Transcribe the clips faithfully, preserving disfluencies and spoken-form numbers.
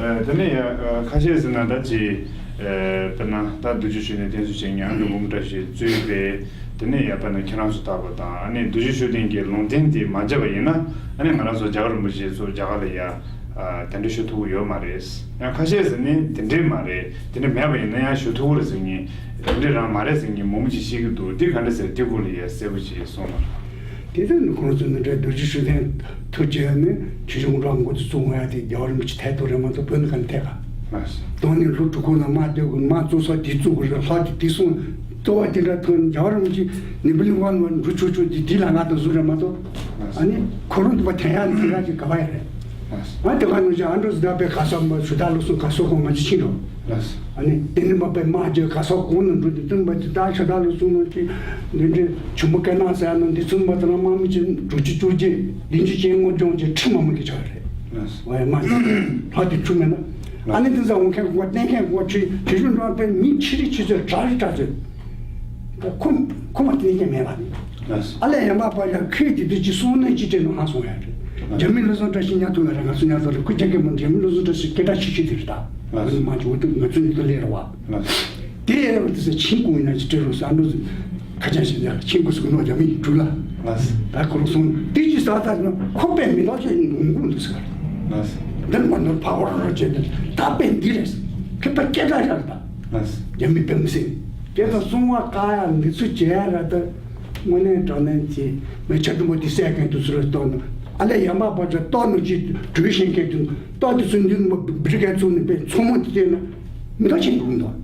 དེ་ནས་ཡ་ཁ་ཤས་ཟེར་ན་ད་ཅི་དཔེར་ན་ད་རྡོ་རྗེ་ཤུགས་ལྡན་བསྟེན་གསོལ་བྱེད་མཁན་ཨ་འབྲུག་འབུམ་བཀྲ་ཤིས་གཙོས་པའི་དེ་ནས་ཡ་དཔེར་ན་ཁྱེད་རང་ཚོ་ལྟ་བུ་དང་ཨ་ནི་རྡོ་རྗེ་ཤུགས་ལྡན་གྱི་ལུང་བསྟན་དེ་མ་བརྒྱབ་པ་ཡིན་ན་ཨ་ནི་ང་རང་ཚོ་རྒྱལ་བ་རིན་པོ་ཆེ་ཚོ་རྒྱ་གར་ལ་ཡ་གདན་འདྲེན་ཞུ་ཐུབ་ཀྱི་ཡོད་མ་རེད། ཡང་ཁ་ཤས་ཟེར་ནས་དེ་འདྲས་མ་རེད། དེ་འདྲས་མེད་པ་ཡིན་ན་ཡང་ཞུ་ཐུབ་ཀྱི་རེད་ཟེར་མཁན་དེ་འདྲས་རང་མ་རེད་ཟེར་མཁན་མང་པོ་ཅིག་བཤད་ཀྱི་འདུག་དེ་ག་འདྲས་ཟེར་དེ་སྐོར་ལ་ཡ་གསལ་པོ་ཅིག་གསུངས་ན། དེ་ལྟར་ནི་ཁོང་ཚོ་ནི་འདྲ་རྡོ་རྗེ་ཤུགས་ལྡན་ཐུགས་རྗེ་ནི་ཆོས་སྐྱོང་རང་འགོ་ཚུགས་སོང་ཡ་དེ་རྒྱལ་བ་རིན་པོ་ཆེ་ཐད་གཏོང་རེད་མ་གཏོགས་བོད་ནི་ག་ནས་ཐད་ག་ལགས་སོ། དོན་ནི་ལོ་དྲུག་གོང་ན་མ་སྡོད་དགོས་མ་གཙོ་ས་དེ་བཙུགས་དགོས་རེད། ལྷ་དེ་དེ་སོང་ལྟོ་བ་དེ་འདྲ་ཐོན་རྒྱལ་བ་རིན་པོ་ཆེ་ནི་བུ་ལི་ཝང་ལ་འགྲོ་ཆོག་ཆོག་དེ་དེ་ལ་ང་དང་ཟུར་རེད་མ་གཏོགས་ལགས་སོ། ཨ་ནི་ཁོ་རང་དུ་བ་དེ་ཡ་ནི་དེ་ག་ཅིག་ག་བ་ཡ་རེད། ལགས་སོ། ང་དེ་ག་ནང་བཞིན་ཨ་འགྲོ་ཟི་ད་པའི་ག་ས་མ་ཞུ་དག་ལོ་སོང་ག་ས་གོང་ང་ཅི་ཕྱིན་འགྲོ། ལགས་སོ། ཨ་ནི་དེ་ནི་མ་པའི་མ་རྒྱལ་ག་ས་གོང་ནང་འགྲོ་དེ་དོན་པ་དེ་ད་ཤ་དག་ལོ་སོང་ནང་ཅི་འདི་འདྲའི་ཆུ་མོ་སྐད་ནག་ཟེར་ནང་འདི་ཚུན་པ་དེ་ལ་དམག་མི་ཅན་དྲུག་ཅུ་བཅུ་བརྒྱད་བདུན་ཅུ་ཅན་དངོས་སྦྱོང་ཅན་ཁྲི་མ་མ་གི་ཆགས་རེད། ལགས་སོ། ཨ་ཡ་མ་ལྷ་དེ་ཁྲུ་མེད་ན། ཨ་ནི་དེ་ཚ་འོང་མཁན་གོ་བ་བསྟན་མཁན་གོ་བ་ཁྲི་ཁྲི་ཞུ་འགྲོ་བ་པའི་མི་ཁྲི་རི་ཁྲི་ཚོད་གྲགས་རི་གྲགས་ཚོད། ཁོ་ཁོ་མ་བསྟན་མཁན་མེད་པ་ནི། ལགས་སོ། ཨ་ལས་ཡན་པ་པ་ཡ་ཁོས་དེ་དུས་ཀྱི་སོང་ནས་ཅི་སྤྲད་ནོ་ཧང་སོང་ཡ་རེད། རྒྱ་མི་བློ་བཟང་བཀྲ་ཤིས་ཉག་ཐུག་ལ་རེད། ང་ཚོ་ཉག་ཐུག་རེད། ཁོ་རྒྱ་སྐད་མ་རྒྱ་མི་བློ་བཟང་བཀྲ་ཤིས་སྐད་གྲགས་ཆེ་ཤོས་དེ་རེད་ད། ལགས་སོ། ང་ཚོ་མ་ཅི་འོ་དུ་ང་ཚོ་ཉིད་དུ་ལས་རེད་བ། ལགས་སོ། དེ་ཡ་རེད་དེ་ས་ཆིན་ཀུང་ཡིན་ན་ཅི་སྤྲད་རོགས་ས་འགྲོ་ཟིན། ཁ་ཆ་ཞིག་ཡ་ཆིན་ཀུ་སུ་ནོ་རྒྱ་མི་ཡིན་གྲུ་ལ། ལགས་སོ། ད་ཁོ་རང་སོང་དེ་ཅི་ས་ད་ན་ཁོ་པས་མི་ལོག་ཅེས་ཡིན་ངུ་ངུ་འདུག་ཟེར། ལགས་སོ། འདི་མ་ནོར་ཕ་བོར་རོ་བྱས་ཏེ་ད་པས་འདི་རེད། ཁེ་པ་སྐད་གྲགས་རག་ད། ལགས་སོ། རྒྱ་མི་པས་མི་སྲིད། དེ་ཚོ་གསུང་བ་བཀག་ཡ་འདི་ཚོ་བྱས་ཡ་ར་ད། དངོས་གནས་དྲང་གནས་ཀྱི་མི་ཆ་དུམ་བུ་དེ་སད་མཁན་དུ་ཚུར་ལ་གཏོགས་ན་ཨ་ལས་ཡམ་པ་པ་ཚོ་གཏོགས་ནུ་ཅི་གྲོས་བཞིན་མཁན་དུ་གཏོགས་དེ་ཚུར་འདུན་མ་བི་རི་ཀའི་ཚུགས་ནས་པའི་ཚོང་མོ་དེ་བལྟས་ན་མི་ཐོག་ཆེན་པོ་མི་འདུག་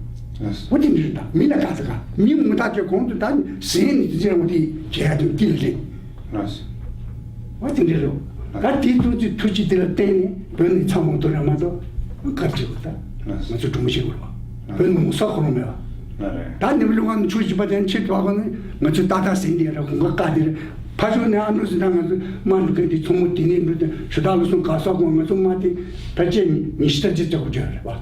འོ་དེ་འདྲ་རེད་ད། མི་ལ་དགའ་ས་དགའ་མི་མུ་ཐག་ཆོད་གོང་དུ་ད་ཟིན་ནས་དེ་ཚེ་འོ་དེ་བྱས་ཡ་དུ་སྐྱིད་ལ་རེད། འོ་དེ་འདྲ་རེད། ད་དེ་ཚོ་ཚོའི་ཐུགས་རྗེ་དེ་ལ་བརྟེན་ནས་བོད་ནས་ཚང་མ་དོ་ར་མ་གཏོགས་གར་བྱེད་དགོས་ད། ང་ཚོ་གྲུ་མོ་ཤེས་དགོས་རེད་བ། བོད་ནས་ངོ་ས་ཁོ་རང་མེད་བ། ད་ནི་བློ་ངང་ཆོས་བྱེད་པ་དེ་ཆེད་དུ་བ་གོ་ནི་ང་ཚོས་ཏག་ཏག་ཟིན་དེ་ར་གོང་ཁ་བཀག་དེ་ར་ཕ་ཤོག་ནས་ཨ་འགྲོ་ཟིན་ད་ང་ཚོ་དམག་འགྲོ་མཁན་དེ་ཚོང་མོ་དེ་ནས་འགྲོ་དེ་ཞུ་དག་ལ་སོང་ག་ས་གོང་ང་ཚོ་དམག་དེ་ཕལ་ཆེར་ཉི་ཤུ་རྩ་གཅིག་ཙམ་གོ་རྒྱུ་རེད་བ།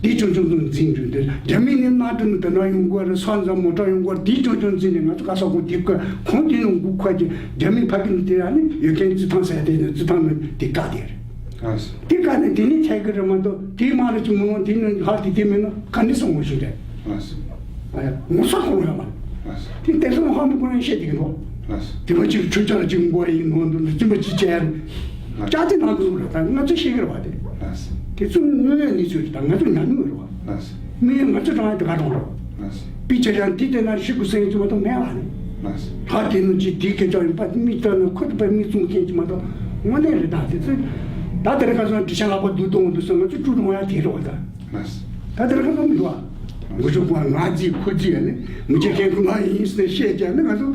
དེ་ཆུང་ཆུང་ཚོ་འཛིན་རྒྱུ་དེ་རྒྱ་མི་ནི་གནའ་གྲོ་ནི་དེ་ན་ཡོང་དགོས་རེད། ས་འཛམ་མོ་ཊ་ཡོང་དགོས་རེད། དེ་ཆུང་ཆུང་འཛིན་ནས་ང་ཚོ་ག་ས་གོང་དེ་བཀོད་ཁོང་དེ་ནས་འགུག་ཁ་གྱི་རྒྱ་མི་ཕ་གི་ནི་དེ་ཨ་ནི་ཡོད་མཁན་རྩི་ཐང་ཟེར་དེ་ནས་རྩི་ཐང་ནི་དེ་བཀག་དེ་རེད། དེ་ག་ནས་དེ་ནས་ཆད་གི་རེད་མ་གཏོགས་དེའི་མ་རེད་ཅིག་མི་འོང་དེ་ནས་ཧ་དེ་དེ་མིན་ན་ག་འདྲ་སོང་ངོ་ཤེས་རེད། ངོ་ཚ་ཁོང་ཡོད་མ་རེད། དེ་དེ་སོང་ཧ་མི་གོ་རང་བཤད་དེ་གི་འདུག་དེ་བ་ཅིག་ཁྲུ་ཆ་ལ་ཅིག་མགོ་ཡིན་ནོ་འདུག་ནི་ཅི་མ་ཅི་བྱས་ཡ་ནི་ཅག་ཅི་ནང་གི་རེད། ད་ང་ཚོ་ཤེས་གི་རེད་བ། དེ་དེ་ཚོ་དངོས་ཡོད་གནས་ཚུལ་རེད། ད་ང་ཚོ་ཉམས་མྱོང་རེད་བ། མི་ཡང་ང་ཚོ་རང་ཡང་དེ་ག་རང་རོགས། པི་ཆ་ཡང་འདི་དེ་ན་ཤི་གུ་སེང་ཅི་མ་གཏོགས་མེད་བ་ནི། ཧ་དེ་ནུ་ཅི་དེ་སྐད་ཅོག་ཡིན་པ་མི་ལྟ་ན་ཁོ་དེ་པ་མི་བཙུན་མཁན་ཅི་མ་གཏོགས་དངོས་གནས་རེད། ད་དེ་ཚོ་ད་དེ་ར་ཁ་སང་དྲི་ཤ་ལག་པ་བསྡུ་གཏོང་འདུག་སོང་ང་ཚོ་བཀྲུ་གཏོང་ཡ་དེ་རོགས་ད། ད་དེ་ར་ཁ་སང་མི་འདུག་ཨ། ངུ་ཆུ་ཀུ་ང་རྫི་ཁོ་རྫི་ཡ་ནི་མི་ཆེ་མཁན་ཁོ་ང་ཡིན་ཟེར་བཤད་ཀྱང་ནི་ང་ཚོ།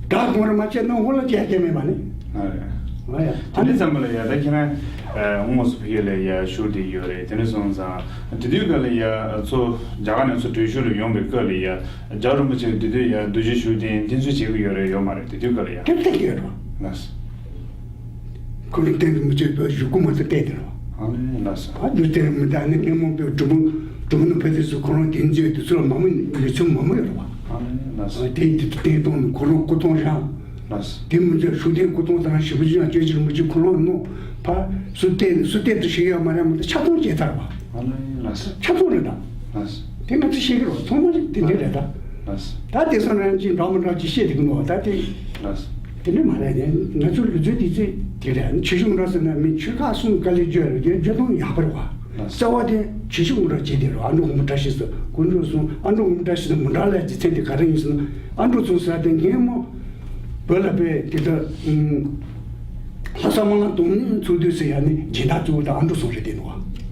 ད་གོང་ར་མ་བྱས་ན་ཧོ་ལ་བྱས་ཀྱང་མེད་པ་ནི། ཨ་རེད། ཨ་ཡ། དེ་འདྲ་ཙམ་པ་ལ་ཡ་ད་ཁྱེད་རང་དངོས་སུ་ཕ་གི་ལ་ཡ་བཞུགས་བསྡད་ཡོད་རེད། དེ་འདྲ་སོང་ཙང་དེ་དུས་སྐབས་ལ་ཡ་ཚོ་རྒྱ་གར་ནས་ཚོ་བྲོས་བཞུད་ལ་ཡོང་བའི་སྐབས་ལ་ཡ་རྒྱལ་བ་རིན་པོ་ཆེ་དེ་དུས་ཡ་རྡོ་རྗེ་ཤུགས་ལྡན་བསྟེན་གསོལ་བྱེད་ཀྱི་ཡོད་རེད་ཡོད་མ་རེད། དེ་དུས་སྐབས་ལ་ཡ། དེ་བལྟས་ཀྱི་ཡོད་རེད། ལགས་སོ། ཁོ་རང་བསྟེན་གྱི་མི་བྱེད་པའི་བཞུགས་སྒོ་མ་ཚོ་བལྟས་དེ་རེད། ཨ་ནི་ལགས་སོ། ཨ་འདུ་དེ་མི་ད་ནི་སྙན་མོ་པའི་གྲུབ་མོ་གྲུབ་མོ་ནི་ཕ་དེ་ཚོ་ཁོ་རང་དེ་འཛིན་དུ་ཚུར་མ་མོ་ཡོད་ཚུལ་མ་མོ་ཡོད་རེད་བ། ཨ་ནི་ལགས་སོ། དེ་འདི་བསྟེན་གཏོང་ནི་ཁོ་རང་སྐུ་གཏོང་རང་། ལགས་སོ། དེ་མི་ཚད་ཤུགས་ལྡན་སྐུ་གཏོང་དང་ཞི་བ་ཅན་ཡང་སྐྱོན་ཅིར་མི་བྱེད་ཁོ་རང་ནོ། ཕ་སུ་བལྟས་ནི་སུ་བལྟས་དུ་ཞིག་ཡོད་མ་རེད་མ་གཏོགས་ཆ་ཚང་བྱས་ཚར་བ། ཨ་ནི་ལགས་སོ། ཆ་ཚང་རེད་ད། ལགས་སོ། དེ་ང་ཚོ་ཤེས་ཀྱི་རེད། ཚང་མ་ཞིག་དེ་འདྲ་རེད་ད། ལགས་སོ། ད་དེ་ཚོ་རང་གཅིག་འདྲ་མི་འདྲ་ཅིག་བཤད་དེ་གི་ནོ་ད་དེ། ལགས་སོ། དེ་འདྲ་མ་རེད་ནས་ང་ཚོ་ལུས་རྩལ་དེ་ཚོས་དེ་རེད། ཆོས་ཞུང་འདྲ་ཟེར་ན་མི་ཆོས་ཁ་གསུང་དཀའ་ལས་བརྗོད་རེད། བརྗོད་སྟངས་ཡག་པོ་རེད་བ། ལགས་སོ། རྩ་བ་དེ་ཆོས་ཞུང་འདྲ་བྱེད་དེ་རེད། ཨ་འགྲོ་དགོན་པ་བཀྲ་ཤིས་སུ་དཀོན་མཆོག་གསུང་ཨ་འགྲོ་དགོན་པ་བཀྲ་ཤིས་སུ་མི་འདྲ་ལས་ཀྱི་མཚན་དེ་ག་རེ་ཡིན་ཟེར་ན་ཨ་འགྲོ་ཚོ་ཟེར་དེ་ངས་མོ། བོད་ལ་དཔེ་དེ་ལྟར་ལྷ་ས་མ་ལ་དོང་ནས་ཚུར་སྡོད་ཟེར་ཡ་ནི་སྦྱིན་བདག་གཙོ་བོ་དང་ཨ་འགྲོ་སོང་རེད་དེ་ནོ།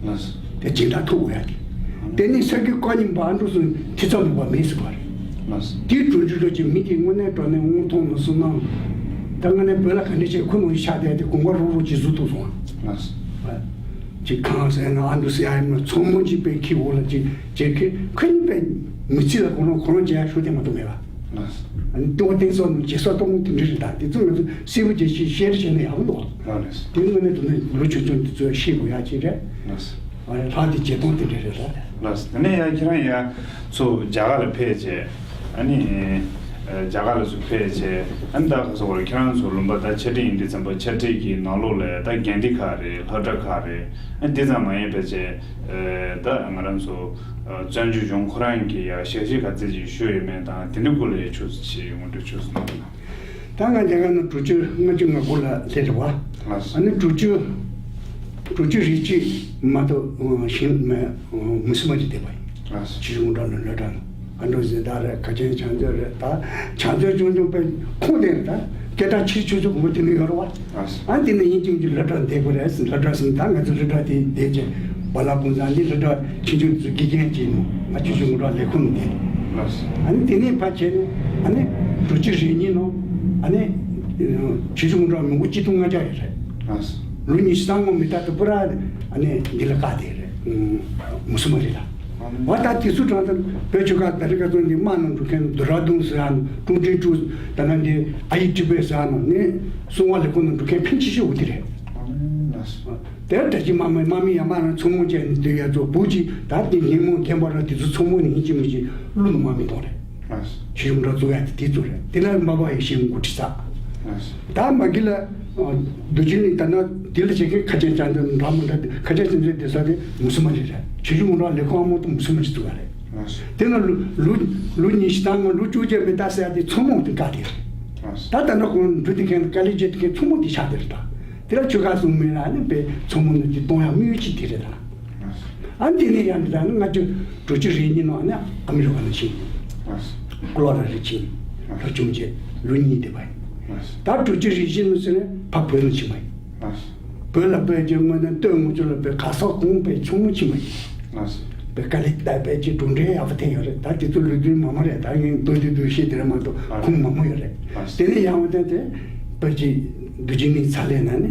ལགས་སོ། དེ་སྦྱིན་བདག་ཐུག་འོ་ཡ་དེ། དེ་ནི་ས་དགེ་བཀའ་རྙིང་པ་ཨ་འགྲོ་སོང་ཐི་ཚ་མུ་པ་མེད་ཟེར་བ་རེད། ལགས་སོ། དེ་གྲུབ་འབྲས་ལོ་ཅིག་མི་དེ་དངོས་གནས་དྲང་གནས་དངོས་མཐོང་ནོ་སུ་ནང་། ད་དངོས་གནས་བོད་ལ་ག་འདྲ་བྱས་ཁོ་མོ་ཡི་ཤ་དེ་དེ་གོང་བ་རོག་རོག་ཅིག་བཟོ་ཐུབ་སོང་། ལགས་སོ། ཅིག་གང་ཟེར་ན་ཨ་འདུ་སེ་ཨ་ཡིན་ན་ཚོང་མོ་ཅིག་པའི་ཁྱི་འོག་ལ་ཅིག་ཅིག་ཁྱི་ཁོ་གཉིས་པའི་མི་ཚེ་ལ་ཁོ་རང་ཁོ་རང་བྱེད་ཡ་ཤོག་དེ་མ་གཏོགས་མེད་པ། ལགས་སོ། ཨ་ནི་ལྟོ་བསྟན་སོགས་ནང་བྱེད་སོགས་གཏོང་དེ་འདྲ་རེད། ད་དེ་ཚོ་ང་ཚོ་སྲིད་པ་བརྗེད་ཤེས་ཤེས་རེ་བྱས་ན་ཡག་པོ་འདུག་ལགས་སོ། དེ་ངོས་ནས་དུ་ནས་ལོ་ཆུང་ཆུང་དེ་ཚོ་ཤེས་དགོས་ཡ་ཅིག་རེད། ལགས་སོ། ཨ་ནི་ལྷག་དེ་བརྗེད་གཏོང་དེ་འདྲ་རེད་ད། ལགས་སོ། དེ་ནས་ཡ་ཁྱེད་རང་ཡ་ཚོ་རྒྱ་གར་ལ་ཕེབས་རྗེས་ཨ་ནི། རྒྱ་གར་ལ་སུ་ཕེབས་བྱས། ཨ་ནི་ད་ག་ཟེར་དགོས་རེད། ཁྱེད་རང་ཚོ་ལུང་པ་ད་འཆད་ཁྲིད་ཡིན་དུས་ཙམ་པ་འཆད་ཁྲིད་ཀྱི་ནང་ལོགས་ལ་ད་དགོན་སྡེ་ཁག་རེད། སློབ་གྲྭ་ཁག་རེད། ཨ་ནི་དེ་ཙམ་མ་ཡིན་པ་བྱས། ད་ང་རང་ཚོ་བཙན་བྱོལ་གཞུང་ཁོ་རང་གི་ཡ་ཞལ་བཞེས་ག་ཚད་ཅིག་ཞུས་ཡོད་མེད་དང་དེ་འདྲའི་སྐོར་ལ་ཡ་ཆུ་ཚོད་ཅིག་ངོ་སྤྲོད་ཆུ་ཚོད་གནང་། ད་ང་འདི་ག་ནས་དྲུག་ཅུ་ལྔ་བཅུ་ང་དགུ་ལ་སླེབས་རེད་བ། ལགས་སོ། ཨ་ནི་དྲུག་ཅུ། དྲུག་ཅུ་རེ་གཅིག་མ་གཏོགས་ཞིང་མི་མུ་སི་མ་ཅིག་བསྡད་པ་ཡིན། ལགས་སོ། ཆུ་བཞི་སྒང་དྲུག་ལ་སློབ་གྲྭ་ནང་། ཨ་འགྲོ་ཟེར་ད་རེད། ཁ་ཆེན་ཕྱག་མཛོད་རེད། ད་ཕྱག་མཛོད་ཆུང་ཆུང་དཔེ་ཁོངས་དེ་རེད། ད་སྐད་གྲགས་ཆེ་ཆུང་ཆུང་གོ་དེ་ནས་ཡོད་རེད་བ། ལགས་སོ། ཨ་དེ་ནས་ཡིན་ཅིང་ཅིག་སློབ་གྲྭ་བསྡད་དགོས་རེད། སློབ་གྲྭ་ཟིན་ད་ང་ཚོ་སློབ་གྲྭ་དེ་བསྡད་ཅིང་བ་ལ་ཀུན་བཟང་འདི་སློབ་གྲྭ་ཆུང་ཆུང་དུ་དགེ་རྒན་བྱས་ནས་ང་ཆུ་བཞི་སྒང་དྲུག་ལས་ཁུངས་ནས་བསྡད། ལགས་སོ། ཨ་ནི་དེ་ནས་ཕར་བྱས་ནས་ཨ་ནི་དྲུག་ཅུ་རེ་གཉིས་ནང་ཨ་ནི་ཆུ་བཞི་སྒང་དྲུག་མི་མགོ་གཅིག་སྟོང་ལྔ་བརྒྱ་ཡོད་རེད། ལགས་སོ། ལོ་ཉི་ཤུ་རྩ་ལྔ་མི་ལྟར་དུ་པུ་ར་ཨ་ནི་འདི་ལ་བཀག་བསྡད་རེད། མུ་སུ་མ་རི་ལ། ཨ་ནི་བ་ད་དེ་ཚོ་དྲང་དང་བོད་ཆོལ་ཁ་ད་རི་ཁ་ཚོ་འདི་དམག་ནང་འགྲོ་མཁན་དུ་ར་དུང་ཟེར་ཡ་ནང་ཀྲུང་ཀྲིན་ཀྲུའུ་ད་ནང་འདི་ཨ་ཡི་ཀྲི་པེ་ཟེར་ཡ་ནང་ནི་སྲུང་བ་ལས་ཁུངས་ནང་འགྲོ་མཁན་ཕན་ཆེ་ཤོས་འོ་དེ་རེད། ཨ་ནི་ལགས་སོ། དེར་ད་ཅི་དམག་མི་དམག་མི་ཡ་མ་རང་ཚོང་མོ་བཅས་ནས་སྡོད་ཡ་ཚོ་བུ་གཅིག་ད་དེ་ཉིན་མོ་རྒན་པ་རང་དེ་ཚོ་ཚོང་མོ་ནས་ཡིན་གཅིག་མིན་གཅིག་ཀླུ་ནང་དམག་མི་གཏོང་རེད། ལགས་སོ། ཆོས་གཞུང་འགྲོ་བཙུགས་ཡ་དེ་དེ་ཚོ་རེད། དེ་ལ་མ་པ་ཡི་ཤེས་འགོ་ཁྲིད་ས། ལགས་སོ། ད་མ་གི་ལ་རྡོ་རྗེ་གླིང་ད་ན་དེ་ལ་བྱེད་མཁན་ཁ་ཆེ་ཅང་དེ་འདྲ་མི་འདྲ་ཁ་ཆེ་ཅང་དེ་དེ་ས་དེ་མུ་སུ་མ་རེད་རེད། ཆོས་གཞུང་འགྲོ་ལས་ཁུངས་མོ་དུ་མུ་སུ་མ་ཞིག་བཙུགས་ཡ་རེད། ལགས་སོ། དེ་ན་ལོ་ལོ་ལོ་ཉི་ཤུ་དང་ལོ་བཅུ་བརྒྱད་མི་ལྟ་ས་ཡ་དེ་ཚོང་མོ་དེ་བཀག་དེ་རེད། ལགས་སོ། ད་ད་ན་ཁོང་འགྲོ་དེ་མཁན་དཀའ་ལས་བྱེད་དེ་མཁན་ཚོང་མོ་དེ་ཆགས་དེ་རེད་ད། དེ་ལ་ཆོལ་ཁ་གསུམ་མིན་ལ་ནི་པའི་ཚོང་མོ་ནི་ཅི་གཏོང་ཡ་དམིགས་ཡུལ་གཅིག་དེ་རེད་ད། ཨ་ནི་དེ་ནས་ཡང་འདི་ལ་ནི་ལྔ་བཅུ་དྲུག་ཅུ་རེ་གཉིས་ནང་ནི་ཨ་མི་རི་ཀ་ནས་ཕྱིན། ཀོ་ལོ་ར་རི་ཕྱིན། ལོ་ཆུང་བྱས་ལོ་གཉིས་བསྡད་པ་ཡིན། ད་དྲུག་ཅུ་རེ་བཞི་ནང་ཟེར་ནས་ཕ་བོད་ནས་ཕྱིན་པ་ཡིན། བོད་ལ་བོད་ཀྱི་དངོས་གནས་སྟོད་ངོ་ཚོ་ལ་བོད་ག་ས་གོང་བོད་ཆུང་ངུ་ཕྱིན་པ་ཡིན། བོད་དཀའ་ལས་ད་བོད་ཀྱི་གྲུབ་འབྲས་ཡག་པོ་ཐོན་ཡོད་རེད། ད་དེ་ཚོ་ལོ་རྒྱུས་མང་མང་རེད། ད་ངས་ལྟོས་དེ་དུ་ཤེས་དེ་རེད་མ་གཏོགས་ཁུངས་མང་མང་ཡོད་རེད། དེ་ནས་ཡང་བ་དེ་དེ་བོད་ཀྱི་རྡོ་རྗེ་གླིང་ཚ་ལས་ན་ནི།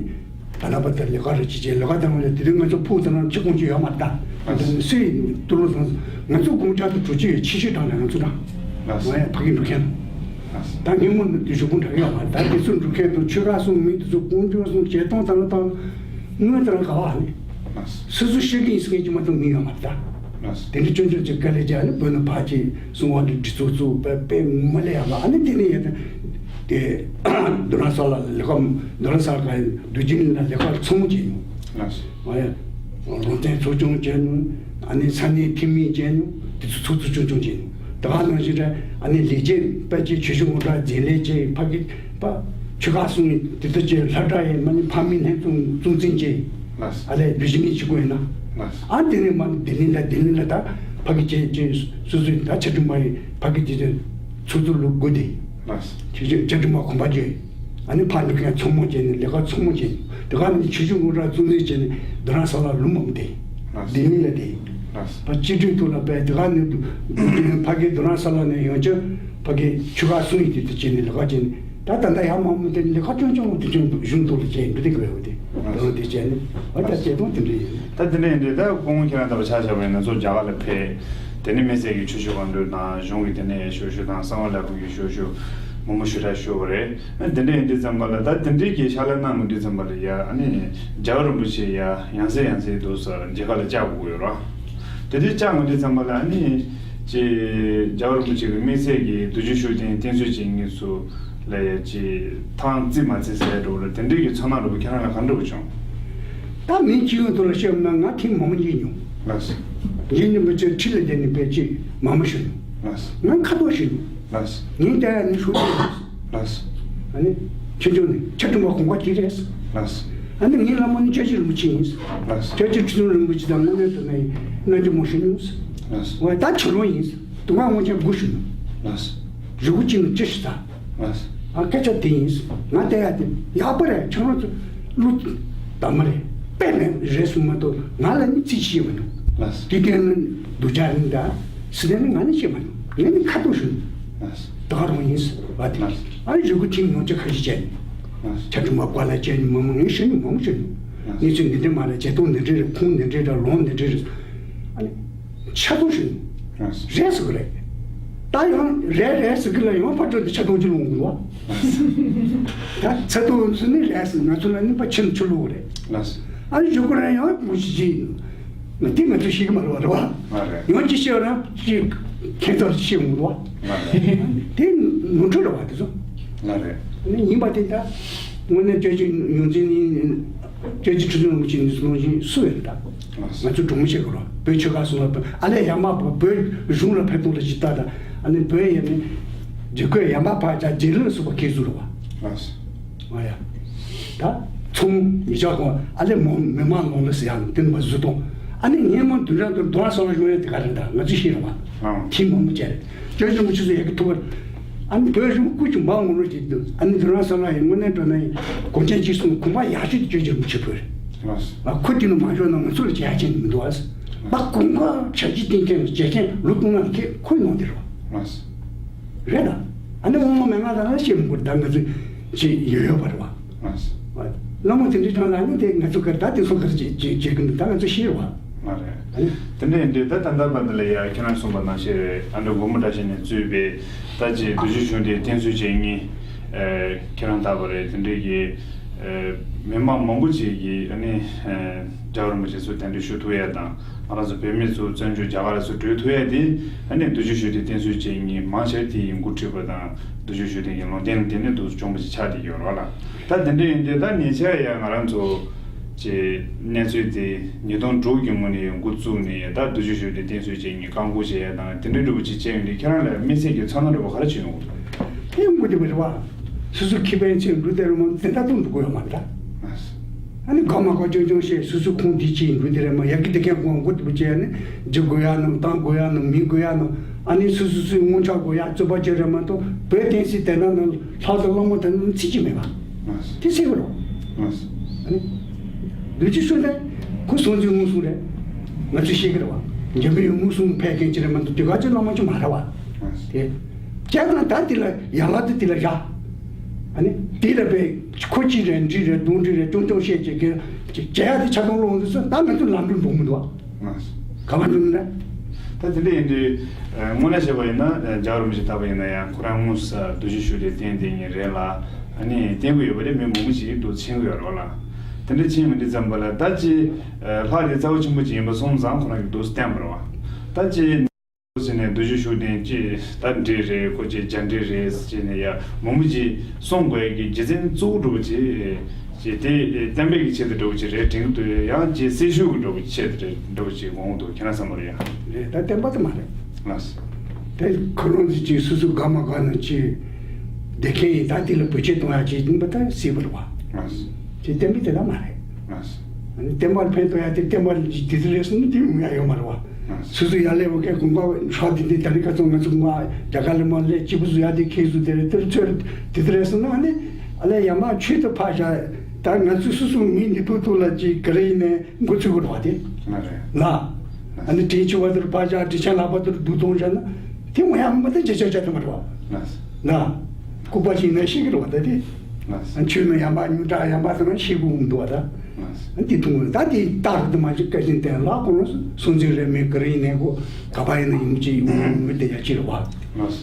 ད་ལྟ་བར་དུ་ལས་ཀ་རེ་ཅི་བྱེད་ལས་ཀ་དང་ལས་དེ་དུས་ང་ཚོ་ཕུགས་དང་ཆུ་ཁུངས་ཀྱི་ཡོད་མ་རེད་ད། སུའི་ཏུ་ལུ་དང་ང་ཚོ་གུང་ཁྲན་དུ་གྲོས་ཆོད་ཡོད་ཆེ་ཤོས་དང་ང་ཚོ་དང་། ང་ཡང་ཕ་གི་འགྲོ་མཁན། ད་ཉིན་མོ་འདི་གཞུག་གུང་དྲག་ཡོད་མ་རེད། ད་དེ་ཚོ་འགྲོ་མཁན་དང་ཆོལ་ཁ་གསུམ་མི་དེ་ཚོ་ཀུང་ཀྲུང་གསུམ་བྱེད་སྟངས་དང་དང་དངོས་དང་ག་བ་ནི། སོ་སོ་ཤེས་ཀྱི་ཡིན་ཟེར་མཁན་གྱི་མ་གཏོགས་མི་ཡོད་མ་རེད་ད། དེ་འདྲ་ཆུང་ཆུང་ཅིག་དཀའ་ལས་བརྒྱབ་ནས་བོད་ནང་ཕར་ཅིག་སྲུང་བ་འདི་འདྲི་ཚོགས་ཚུགས་པའི་དཔེ་མ་ལས་ཡག་པ་ཨ་ནི་དེ་ནས་ཡོད་དེ། རྡ་རམ་ས་ལ་ལས་ཀ་རྡ་རམ་ས་ལ་ག་རྡོ་རྗེ་གླིང་ལ་ལས་ཀ་ཚང་མ་བྱས་མྱོང་། ལགས་སོ། ང་ཡང་རོང་བཙན་ཚོགས་ཆུང་བྱས་མྱོང་། ཨ་ནི་ས་གནས་འཐུས་མི་བྱས་མྱོང་། དེ་ཚོ་ཚོགས་གཙོ་ཆུང་ཆུང་བྱས་མྱོང་། དེ་ག་ནང་བཞིན་རེད། ཨ་ནི་ལས་བྱེད་དཔལ་ཆེ་ཆོས་གཞུང་འོག་གྲྭ་འཛིན་ལས་བྱེད་ཕ་གི་པ་ཆོལ་ཁ་གསུམ་དེ་ཚོ་བྱས་སློབ་གྲྭ་ཡས་མ་ནི་ཕ་མི་ལྷན་ཚོགས་གཙོ་འཛིན་བྱས། ལགས་སོ། ཨ་ལས་བི་ཞི་ནི་ཆི་ཀོ་ཡིན་ན། ལགས་སོ། ཨ་དེ་ནས་མ་ནི་ལྡི་ལི་ལ་ལྡི་ལི་ལ་ད་ཕ་གི་བྱས་བྱས་སོ་སོའི་ད་ཆ་འགྲིག་མ་ཡིན་ཕ་གི་བྱས་བྱས་ཚོགས་གཙོ་ལོ་དགུ་དེ། ལགས་སོ། ཆོས་ཆོས་ཆ་འགྲིག་མ་གོམ་པ་བརྗོད། ཨ་ནི་ཕར་འགྲོ་མཁན་ཚོང་མོ་བྱས་ནས་ལས་ཀ་ཚོང་མོ་བྱས་ནས་དེ་ག་ནི་ཆོས་གཞུང་འོག་གྲྭ་གཙོ་འཛིན་བྱས་ནས་རྡ་རམ་ས་ལ་ལུང་མང་དེ། ལགས་སོ། ལྡི་ལི་ལ་དེ། ལགས་སོ། ཕ་སྤྱི་འཐུས་ཐོག་ལ་པས་དེ་ག་ནི་ཕ་གི་རྡ་རམ་ས་ལ་ནས་ཡོང་ཆ་ཕ་གི་ཆོལ་ཁ་གསུམ་ཡིན་དེ་དེ་བྱས་ནས་ལས་ཀ་བྱས་ནས། ད་ད་ལྟ་ཡང་མང་མོ་དེ་ལས་ཀ་སྐྱོང་སྐྱོང་དེ་སྐྱོང་འདུག་གཞུང་ཐོག་ལ་བྱས་འདུག་དེ་གི་བས་འོ་དེ་ད་ལོ་དེ་བྱས་ནས་འོ་ད་བྱེད་སྟངས་དེ་འདྲ་ཡིན། ད་དེ་འདྲ་ཡིན་དུས་ད་སྐུ་ངོ་ཁྱེད་རང་ལྟ་བུ་ཆ་བཞག་པ་ཡིན་ན་ཚོ་རྒྱ་གར་ལ་ཕེབས། དེ་ནས་མི་སེར་གྱི་ཆོས་ཞུ་གང་འདོད་དང་གཞུང་གི་དེ་ནས་ཞུ་ཞུ་དང་གསང་བ་ལས་ཁུངས་ཀྱི་ཞུ་ཞུ་མང་པོ་ཞུ་དྲག་ཞུ་བ་རེད། དེ་འདྲ་ཡིན་དུས་ཙམ་པ་ལ་ད་དེ་འདྲའི་གི་ཕྱག་ལས་གནང་དགོས་དུས་ཙམ་པ་ལ་ཡ་ཨ་ནི་རྒྱལ་བ་རིན་པོ་ཆེ་ཡ་ཡང་སེ་ཡང་སེ་འདུག་ས་མཇལ་ཁ་ལ་བཅར་དགོས་ཀྱི་ཡོད་ར། དེ་དུས་བཅར་དགོས་དུས་ཙམ་པ་ལ་ཨ་ནི་ཅི་རྒྱལ་བ་རིན་པོ་ཆེ་གི་དམིགས་བསལ་གྱི་རྡོ་རྗེ་ཤུགས་ལྡན་བསྟེན་གསོལ་བྱེད་མཁན་ཚོ་ལ་ཡ་ཅི་ཐང་རྩིས་མ་རྩིས་ཟེར་འགྲོ་ལ་དེ་འདྲའི་གི་ཚོར་སྣང་རུ་བོ་ཁྱེད་རང་ལ་ག་འདྲ་བོ་བྱུང་། ད་མི་སྤྱི་ཡོངས་ཐོག་ལ་བཤད་ན་ང་ཐེངས་མང་པོ་འགྱིག་མྱོང་། ལགས་སོ། འགྱིག་མྱོང་པའི་ཚེ་ཁྲི་ལ་བསྡད་ནས་བས་ཅིག་མང་པོ་ཞུ་མྱོང་། ལགས་སོ། ང་ཁ་ཐོག་ཞུ་མྱོང་། ལགས་སོ། ངས་བལྟས་ཡ་ནི་ཧྲུའུ་ཅི་རེད། ལགས་སོ། ཨ་ནི་ཆོས་སྐྱོང་ནི་ཆ་ཀྲུང་པ་གོང་པ་གཅིག་རེད། ལགས་སོ། ཨ་ནི་ངའི་བླ་མ་ནི་སྐྱབས་རྗེ་རིན་པོ་ཆེ་ཡིན། ལགས་སོ། སྐྱབས་རྗེ་ཁྲི་སྲོང་རིན་པོ་ཆེ་དང་དངོས་གནས་དུ་ནི་རྣམ་འགྱུར་མང་ཞུ་མྱོང་། ལགས་སོ། འོ་ད་ཁྱོད་རང་ཡིན། དུ་མ་སྔོན་ཆད་དགུ་ཞུ་མྱོང་། ལགས་སོ། རི་བོ་གཅིག་ནི་ཅི་ཞིག་ད། ལགས་སོ། ཨ་སྐད་ཆ་དེ་ཡིན། ང་བལྟས་ཡ་དེ་ཡག་པོ་རེད། ཁྱོད་རང་ཚོ་བློ་དམ་མ་རེད། དཔེ་མེད་རེད་གསུངས་མ་གཏོགས་ང་ལ་ནི་རྩིས་ཤེས་མ་མྱོང་། ལགས་སོ། དེ་དེ་ནི་སྡུག་ཅག་ཡིན་ད། སི་ཏན་ནི་ང་ནི་ཤེས་མ་མྱོང་། ངས་ནི་ཁ་ཐུག་ཞུ། ལགས་སོ། ད་ག་རང་ཡིན་བ་དེ། ལགས་སོ། ཨ་ནི་རི་བོ་ཐིམ་ཡོང་ཅི་ཁ་ཤས་བྱས་ནི། ལགས་སོ། ཆ་ཀྲུང་པ་བཀའ་ལ་བྱས་ནི་མང་མང་ངས་ཞུ་ནི་མང་མང་ཞུ་ནི། ལགས་སོ། གནས་ཚུལ་འདི་འདྲ་མ་རེད། བྱེད་སྟངས་འདི་འདྲ་རེད། ཁུངས་འདི་འདྲ་རེད། ལུང་འདི་འདྲ་རེད། ཨ་ནི། ཆ་ཚང་ཞུ། རེད་ཟེར་གི་རེད། ད་ཡང་རེད་རེད་ཟེར་གི་ལ་ཡང་ཕར་འགྲོ་དུས་ཆ་ཚང་ཅིག་ལོངས་དགོས་བ། ད་ཆ་ཚང་ཚོ་ནི་རེད་ཟེར། ང་ཚོ་ལ་ནི་ཕར་ཕྱིན་ཆུ་ལོག་རེད། ཨ་ནི་ཞུ་གི་རེད། ཡང་མི་ཤེས་ཀྱི་ང་དེ་ང་ཚོ་ཤེས་གི་མ་རེད་བ། རེད་བ། ཡང་ཅི་ཤེས་ར་ཅི་ཁྱད་མཚར་ཤེས་འོང་བ། དེ་ ནོར་འཁྲུལ་རེད་བ་དེ་ཚོ། ལགས་རེད། ཨ་ནི་ཡིན་པ་དེ་ད་དངོས་གནས་སྐྱབས་རྗེ་ཡོངས་འཛིན་ནི་སྐྱབས་རྗེ་ཁྲི་བཙུན་རིན་པོ་ཆེ་ནི་གནང་བཞིན་སུ་ཡོད་རེད་ད། ང་ཚོ་གྲོགས་མོ་བྱེད་དགོས་རོགས་བོད་ཆོལ་ཁ་གསུམ་ལ་ཕན་ཨ་ལས་ཡར་མར་བོད་གཞུང་ལ་ཕན་ཐོགས་ལ་ཇི་ལྟ་ད་ཨ་ནི་བོད་ཡ་ནི་རྒྱུ་སྐོས་ཡར་མར་ཕར་བྱ་རྗེས་ལུས་ལ་སོགས་པ་ཁེལ་བཟོ་རེད་བ། ལགས་སོ། ཨ་ཡ། ད་ཚོང་མི་ཆག་གོང་ཨ་ལས་མོ་མི་མང་ལོང་ལ་ཟེར་ཡང་དེ་ནི་བ་བཟོ་གཏོང་ཨ་ནི་ངས་མ་དུས་རང་དུ་རྡོ་ར་སོང་ལ་ཡོང་ཡ་དེ་ག་རེད་ད་ང་ཚོ་ཤེས་རེད་བ། ཨང་། ཐིམ་མང་པོ་བྱས་རེད། སྐྱབས་རྗེ་རིན་པོ་ཆེ་ཚོ་ཡ་གི་ཐུག་པར། ཨ་ནི་བོད་རིན་པོ་སྐུ་ཅུང་མང་ངོ་རོལ་གྱི་འདུག་ཨ་ནི་དུས་རང་ས་ལ་ཡི་དངོས་གནས་དྲང་གནས་གོང་ཆེན་གཅིག་གསུང་གོང་མ་ཡག་ཤོས་དེ་སྐྱབས་རྗེ་རིན་པོ་ཆེ་བོད་རེད། ལགས་སོ། ང་ཁོ་དེ་ནི་མ་ཤོར་ན་ང་ཚོ་ལ་བྱེད་ཡ་ཅན་མི་འདུག་ཨ། ད་གོང་ཁ་ཕྱག་རྗེས་བསྟེན་མཁན་བྱེད་མཁན་ལོ་སྟོང་ན་མཁན་ཁོའི་ནང་དེ་རེད་བ། ལགས་སོ། རེད་ད། ཨ་ནི་དབང་མོ་མན་ངག་དང་ལ་བཤད་མི་དགོས་ད་ང་ཚོ་ཅི་ཡོད་ཡོད་པ་རེད་བ། ལགས་སོ། བླ་མ་དེ་འདྲའི་གྲངས་ལ་ཨ་ནི་དེ་ང་ཚོ་གར་ད་དེ་སོང་གར་བྱེད་བྱེད་བྱེད་ཀྱི་འདུག་ད་ང་ཚོ་ཤེས་རེད་བ། མ་རེད། དེ་འདྲ་ཡིན་དུས་ད་ད་ལྟ་བར་འདི་ལ་ཡ་ཁྱེད་རང་གསུངས་པ་ནང་བཞིན་རེད། ཨ་འདྲ་སྒོ་མོ་བཀྲ་ཤིས་ནས་གཙོས་པའི་ད་ཅིག་བསྡུ་བཞུགས་ཞུ་དེ་བསྟེན་གསོལ་བྱེད་མཁན་ཁྱེད་རང་ལྟ་བུ་རེད། དེ་འདྲའི་གི་མི་མང་མང་པོ་ཅིག་གིས་ཨ་ནི་རྒྱལ་བ་རིན་པོ་ཆེ་ཚོ་གདན་འདྲེན་ཞུ་ཐུབ་ཡ་དང་ང་རང་ཚོ་བོད་མི་ཚོ་བཙན་བྱོལ་རྒྱ་གར་ལ་ཚུར་བྲོས་ཐུབ་ཡ་དེ་ཨ་ནི་བསྡུ་བཞུགས་ཞུ་དེ་བསྟེན་གསོལ་བྱེད་མཁན་མང་ཆེ་བ་དེ་ཡི་འགོ་ཁྲིད་པ་དང་བསྡུ་བཞུགས་ཞུ་དེ་གི་ལུང་བསྟན་ལ་བརྟེན་ནས་འདུག་སེ་བྱུང་བ་ཞིག་ཆགས་བསྡད་ཡོད་རེད་བ་ལ། ད་དེ་འདྲ་ཡིན་དུས་ད་ཉེ་ཆར་ཡང་ང་རང་ཚོ་ཀྱི་གནས་ཚུལ་དེ་ཉིས་སྟོང་དྲུག་གི་སྔོན་ནས་འགོ་བཙུགས་ནས་ད་བསྡུ་བཞུགས་ཞུ་དེ་བསྟེན་གསོལ་བྱེད་མཁན་བཀག་འགོག་བྱེད་ཡ་དང་དེ་འདྲའི་འདྲ་པོ་ཅིག་བྱས་ཡོང་དུས་ཁྱེད་རང་ལ་དམིགས་བསལ་གྱི་ཚོར་སྣང་འདྲ་པོ་ག་རེ་བྱུང་ཡོང་གི་རེད། དེ་ཡོང་གི་འདུག་པ་རེད་བ། སོ་སོའི་ཁེ་ཕན་ཆེད་འགྲོ་དེ་རེད་མ་དེ་ལྟ་སྟངས་འགྲོ་དགོས་ཡོད་མ་རེད་ད། ཨ་ནི་གང་མ་གང་ཆུང་ཆུང་བཤད་སོ་སོའི་ཁོང་དེ་ཅིག་འགྲོ་དེ་རེད་མ་ཡ་གི་དེ་གན་དགོངས་འགོ་དེ་པོ་བྱས་ནས་རྒྱུ་དགོས་ཡ་ནམ་བཏང་དགོས་ཡ་ནམ་མི་དགོས་ཡ་ནམ་ཨ་ནི་སོ་སོ་སོའི་དངུལ་ཆག་དགོས་ཡ་རྩོད་པ་བྱེད་རེད་མ་གཏོགས་བོད་བསྟན་སྲིད་དེ་ན་ནང་ལྷག་ཏུ་སློང་མོ་དེ་ནང་ཚིག་ཅིག་མེད་པ། དེ་སྲིད་པ་རོ། ཨ་ནི་འདུ་ཅི་སུ་ལས་ཁོ་སོང་ཚུལ་དངོས་སུ་རེད། ང་ཚོས་ཤེས་ཀྱི་རེད་བ། འཇམ་པའི་དངོས་སུ་ཕལ་སྐད་ཅིག་རེད་མ་གཏོགས་དེ་ག་ཅིག་སློང་མོ་ཅིག་མ་རེད་བ། དེ་བྱས་ཙང་ད་དེ་ལ་ཡ་ལ་དེ་དེ་ལ་བཞག་ཨ་ནི་དེ་ལ་བས་ཁོ་ཅི་རེད་འདྲི་རེད་གདོང་འདྲི་རེད་ཅུང་ཅུང་བཤད་ཅིག་གི་ཅིག་བྱས་ཡ་དེ་ཆ་ཚང་སློང་འདུག་ཟེར་ད་ང་ཚོ་ལམ་འགྲོ་འགྲོ་མི་འདུག་བ། ག་པར་འགྲོ་ནི་རེད། ད་དེ་འདྲ་ཡིན་དུས་དངོས་གནས་བཤད་པ་ཡིན་ན་རྒྱལ་བ་རིན་པོ་ཆེ་ལྟ་བུ་ཡིན་ན་ཡང་ཁོ་རང་དངོས་སུ་བསྡུ་བཞུགས་ཞུ་དེ་བསྟེན་བསྟེན་མཁན་རེད་ལ་ཨ་ནི་བསྟེན་གྱི་ཡོད་པ་རེད། མི་མང་པོ་ཞིག་འདུག་མཁྱེན་གྱི་ཡོད་རེད་ལ། དེ་འདྲ་མཁྱེན་མི་འདི་ཙམ་པ་ལ་ད་ཅི་ལྷ་དེ་རྩ་བ་ཆེན་པོ་ཅིག་ཡིན་པ་སོང་ཙང་ཁོ་རང་གིས་འདུག་བསྟེན་པ་རེད་བ། ད་ཅི་ཟེར་ནས་བསྡུ་བཞུགས་ཞུ་དེ་ཅི་ད་འདྲེ་རེད་ཁོ་ཅི་རྒྱ་འདྲེ་རེད་ཅེས་ནས་ཡ་མང་པོ་ཅིག་གསུང་དགོས་ཀྱི་རྒྱུ་མཚན་གཙོ་བོ་འདྲ་པོ་ཅིག་ཅེས་དེ་བསྟན་པའི་གི་ཆེད་དུ་འདྲ་པོ་ཅིག་རེད་དྲན་གྱི་འདུག་ཡང་ཅིག་སྲི་ཞུ་གི་འདྲ་པོ་ཆེད་དུ་རེད་འདྲ་པོ་ཅིག་དགོངས་འདུག་ཁྱེད་རང་བསམ་པར་ཡ། རེད་ད་བསྟན་པ་དེ་མ་རེད། ལགས་སོ། དེ་ཁོ་རང་ཚོ་ཅིག་སོ་སོ་དགའ་མ་དགའ་ན་ཅིག་བསྡད་མཁན་ཡིན་ད་དེ་ལ་བེད་སྤྱོད་གཏོང་ཡ་ཅིག་ཡིན་པ་ད་སྲིད་པ་རེད་བ། ལགས་སོ། ཅིག་བསྟན་པའི་དེ་ལ་མ་རེད། ལགས་སོ། ཨ་ནི་བསྟན་པར་ཕན་ཐོགས་ཡ་དེ་བསྟན་པ་ལ་ཅིག་དེ་ཚོ་རེད་སོང་ན་དེ་ཡོང་ཡ་ཡོད་མ་རེད་བ། སོ་སོ་ཡར་སླེབས་པ་ཁའི་གོང་ཁ་ཧྲག་དེ་འདི་ད་རིང་ཁ་སང་ང་ཚོ་མ་རྒྱ་གར་ལ་མ་སླེབས་སྐྱིད་པོ་བཟོ་ཡ་དེ་ཁྱེད་ཚོ་དེ་རེད་དེར་ཚོད་དེ་ཚོ་རེད་སོང་ན་ཨ་ནི་ཨ་ལས་ཡ་མ་ཆོས་དུ་ཕར་བཞག་ད་ང་ཚོ་སོ་སོ་མི་འདི་ཕུག་ཐུག་ལ་ཅིག་ག་རེ་ཡིན་ནའི་འགོ་ཚུགས་དགོས་རེད་བ་དེ། ལགས་རེད། ལ། ཨ་ནི་དྲིན་ཆེ་བ་དེར་ཕར་བཞག་དྲིན་ཆེན་ལགས་པ་དེར་བསྡུ་གཏོང་བཞག་ན་དེ་མ་ཡང་མ་ད་ཅི་བྱ་བྱ་དེ་མ་རེད་བ། ལགས། ལ། ལྐུགས་པ་ཞིག་ན་ཤེས་ཀྱི་རེད་བ་ད་དེ། ལགས། ཆོས་ནི་ཡང་མ་ཉུང་དྲགས་ཡང་མ་ཟེར་ན་ཤེས་དགོས་འདུག་བ་ད། ལགས། འདི་མཐོང་བ་ད་དེ་རྟག་ཏུ་མ་ཅིག་བཀའ་བཞིན་བསྟན་ལ་ཁོ་རང་སོང་ཚུལ་རེ་མེད་ག་རེ་ཡིན་ནའི་གོ་ག་པ་ཡིན་ན་ཡིན་གཅིག་ཡོང་མི་དེ་ཡ་ཅི་རེད་བ། ལགས།